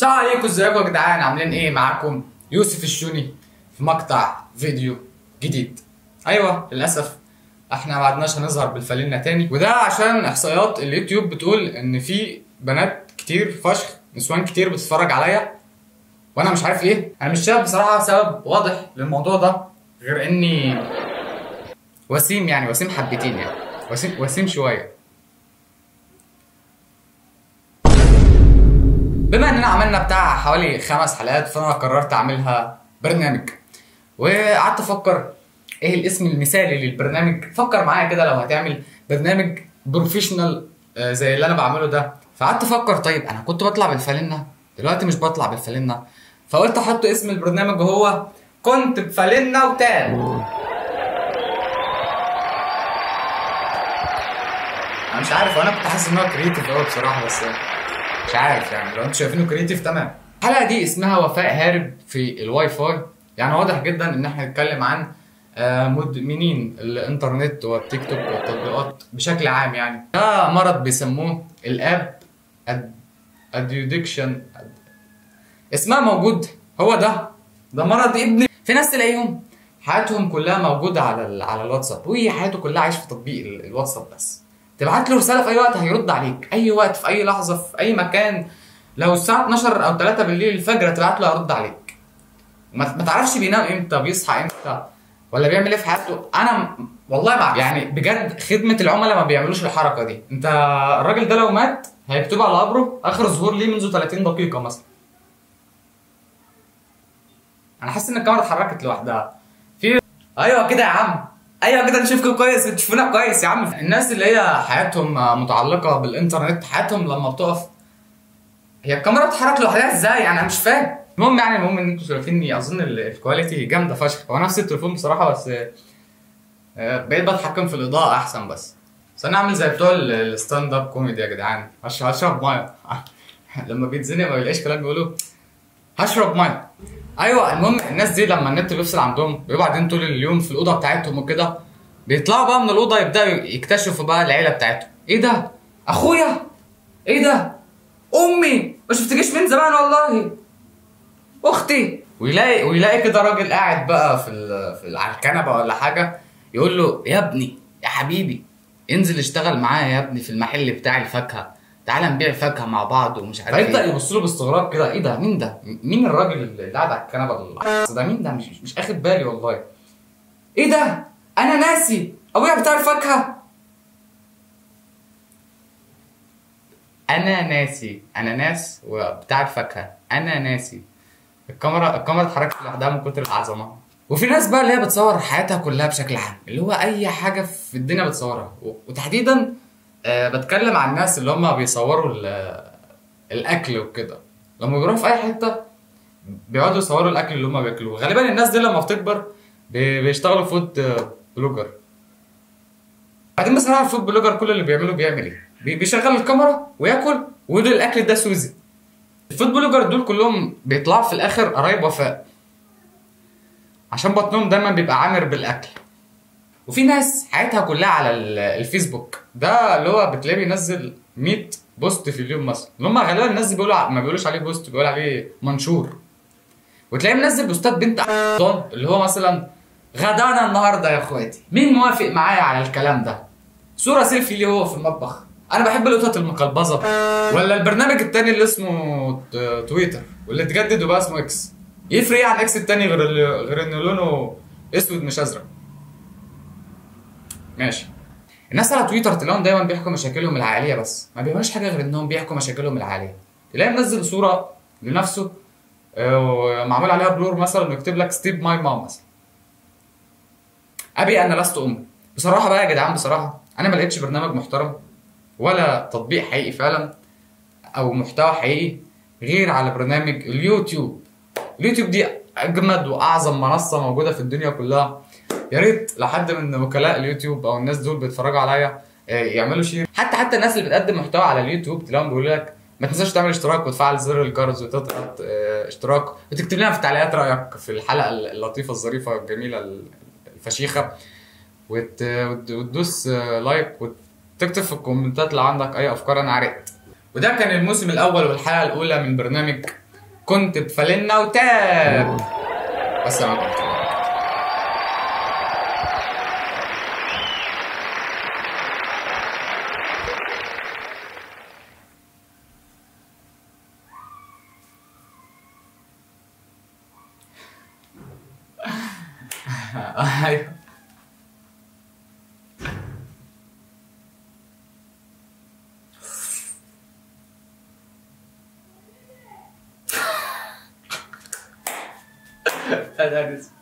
السلام عليكم، ازيكم يا جدعان؟ عاملين ايه؟ معاكم يوسف الشوني في مقطع فيديو جديد. ايوه للاسف احنا ما عدناش هنظهر بالفالنة تاني، وده عشان احصائيات اليوتيوب بتقول ان في بنات كتير فشخ، نسوان كتير بتتفرج عليا وانا مش عارف ليه. انا مش شايف بصراحة سبب واضح للموضوع ده غير اني وسيم، يعني وسيم حبتين، يعني وسيم شوية. بما اننا عملنا بتاع حوالي 5 حلقات، فانا قررت اعملها برنامج، وقعدت افكر ايه الاسم المثالي للبرنامج. فكر معايا كده لو هتعمل برنامج professional زي اللي انا بعمله ده. فقعدت افكر، طيب انا كنت بطلع بالفالنة، دلوقتي مش بطلع بالفالنة، فقلت احط اسم البرنامج وهو كنت بفالنة وتاب. انا مش عارف، وانا كنت حاسس ان هو creative قوي بصراحة، بس مش عارف يعني لو انتوا شايفينه creative تمام. الحلقة دي اسمها وفاء هارب في الواي فاي، يعني واضح جدا ان احنا هنتكلم عن مدمنين الانترنت والتيك توك والتطبيقات بشكل عام. يعني ده مرض بيسموه ال app addiction، اسمها موجود، هو ده مرض ابن. في ناس تلاقيهم حياتهم كلها موجودة على الواتساب، وهي حياته كلها عايش في تطبيق الواتساب بس. تبعت له رسالة في اي وقت هيرد عليك، اي وقت في اي لحظة في اي مكان. لو الساعة 12 او 3 بالليل الفجر تبعت له هيرد عليك. ما تعرفش بينام امتى، بيصحى امتى، ولا بيعمل ايه في حياته. انا والله ما يعني بجد خدمة العملاء ما بيعملوش الحركة دي. انت الراجل ده لو مات هيكتبوا على قبره اخر ظهور ليه منذ 30 دقيقة مثلا. انا حاسس ان الكاميرا اتحركت لوحدها. في ايوه كده يا عم، ايوه كده نشوفكم كويس وتشوفونا كويس يا عم. الناس اللي هي حياتهم متعلقه بالانترنت، حياتهم لما بتقف هي الكاميرا بتتحرك لوحدها ازاي؟ انا مش فاهم. المهم يعني المهم ان انتوا شايفيني، اظن ال quality جامدة فشخ. هو نفس التليفون بصراحة، بس بقيت بتحكم في الاضاءة احسن. بس انا اعمل زي بتوع ال stand up comedy يا جدعان، هشرب مية. لما بيتزنق ما بيلاقيش كلام بيقولوا هشرب مية. ايوه المهم الناس دي لما النت بيفصل عندهم بيبقوا قاعدين طول اليوم في الاوضة بتاعتهم وكده، بيطلعوا بقى من الاوضة يبداوا يكتشفوا بقى العيلة بتاعتهم. ايه ده؟ اخويا؟ ايه ده؟ امي؟ ما شفتكيش من زمان والله. اختي. ويلاقي كده راجل قاعد بقى في على الكنبة ولا حاجة، يقول له يا ابني يا حبيبي انزل اشتغل معايا يا ابني في المحل بتاع الفاكهة، تعالى نبيع فاكهة مع بعض ومش عارف ايه. فيبدا يبص له باستغراب كده، ايه ده؟ مين ده؟ مين الراجل اللي قاعد على الكنبة ده؟ مين ده؟ مش اخد بالي والله. ايه ده؟ انا ناسي ابويا بتاع الفاكهة. انا ناسي، انا ناس وبتاع الفاكهة، انا ناسي. الكاميرا اتحركت لوحدها من كتر العظمة. وفي ناس بقى اللي هي بتصور حياتها كلها بشكل عام، اللي هو اي حاجة في الدنيا بتصورها، وتحديدا بتكلم عن الناس اللي هم بيصوروا الاكل وكده. لما بيروحوا في اي حتة بيقعدوا يصوروا الاكل اللي هم بياكلوه. غالبا الناس دي لما بتكبر بيشتغلوا food blogger. بعدين بصراحة ال food blogger كل اللي بيعمله بيعمل ايه؟ بيشغل الكاميرا وياكل ويقول الاكل ده سوزي. ال food blogger دول كلهم بيطلعوا في الاخر قرايب وفاء، عشان بطنهم دايما بيبقى عامر بالاكل. وفي ناس حياتها كلها على الفيسبوك، ده اللي هو بتلاقيه بينزل 100 post في اليوم مثلا، اللي هم غالبا الناس دي بيقولوا ما بيقولوش عليه post، بيقولوا عليه منشور. وتلاقيه منزل بوستات بنت اللي هو مثلا غدانا النهارده يا اخواتي، مين موافق معايا على الكلام ده؟ صوره سيلفي ليه هو في المطبخ. انا بحب القطط المقلبظه. ولا البرنامج التاني اللي اسمه تويتر، واللي اتجدد وبقى اسمه اكس. يفرق ايه عن اكس التاني غير ان لونه اسود مش ازرق؟ ماشي. الناس على تويتر تلاقيهم دايما بيحكوا مشاكلهم العائلية، بس ما بيعملوش حاجة غير انهم بيحكوا مشاكلهم العائلية. تلاقيه منزل صوره لنفسه ومعمول عليها blur مثلا، ويكتب لك step my mom مثلا، ابي انا لست امي. بصراحة بقى يا جدعان، بصراحة انا ما لقيتش برنامج محترم ولا تطبيق حقيقي فعلا او محتوى حقيقي غير على برنامج اليوتيوب. اليوتيوب دي اجمد واعظم منصة موجودة في الدنيا كلها. يا ريت لو حد من وكلاء اليوتيوب او الناس دول بيتفرجوا عليا يعملوا share. حتى الناس اللي بتقدم محتوى على اليوتيوب تلاقيهم بيقولوا لك ما تنساش تعمل اشتراك وتفعل زر الجرس وتضغط اشتراك، وتكتب لنا في التعليقات رايك في الحلقة اللطيفة الظريفة الجميلة الفشيخه، وتدوس like وتكتب في الكومنتات لو عندك اي افكار. انا عرقت. وده كان الموسم الاول والحلقة الاولى من برنامج كنت بفلنا وتاب. والسلام عليكم. ايوه انا.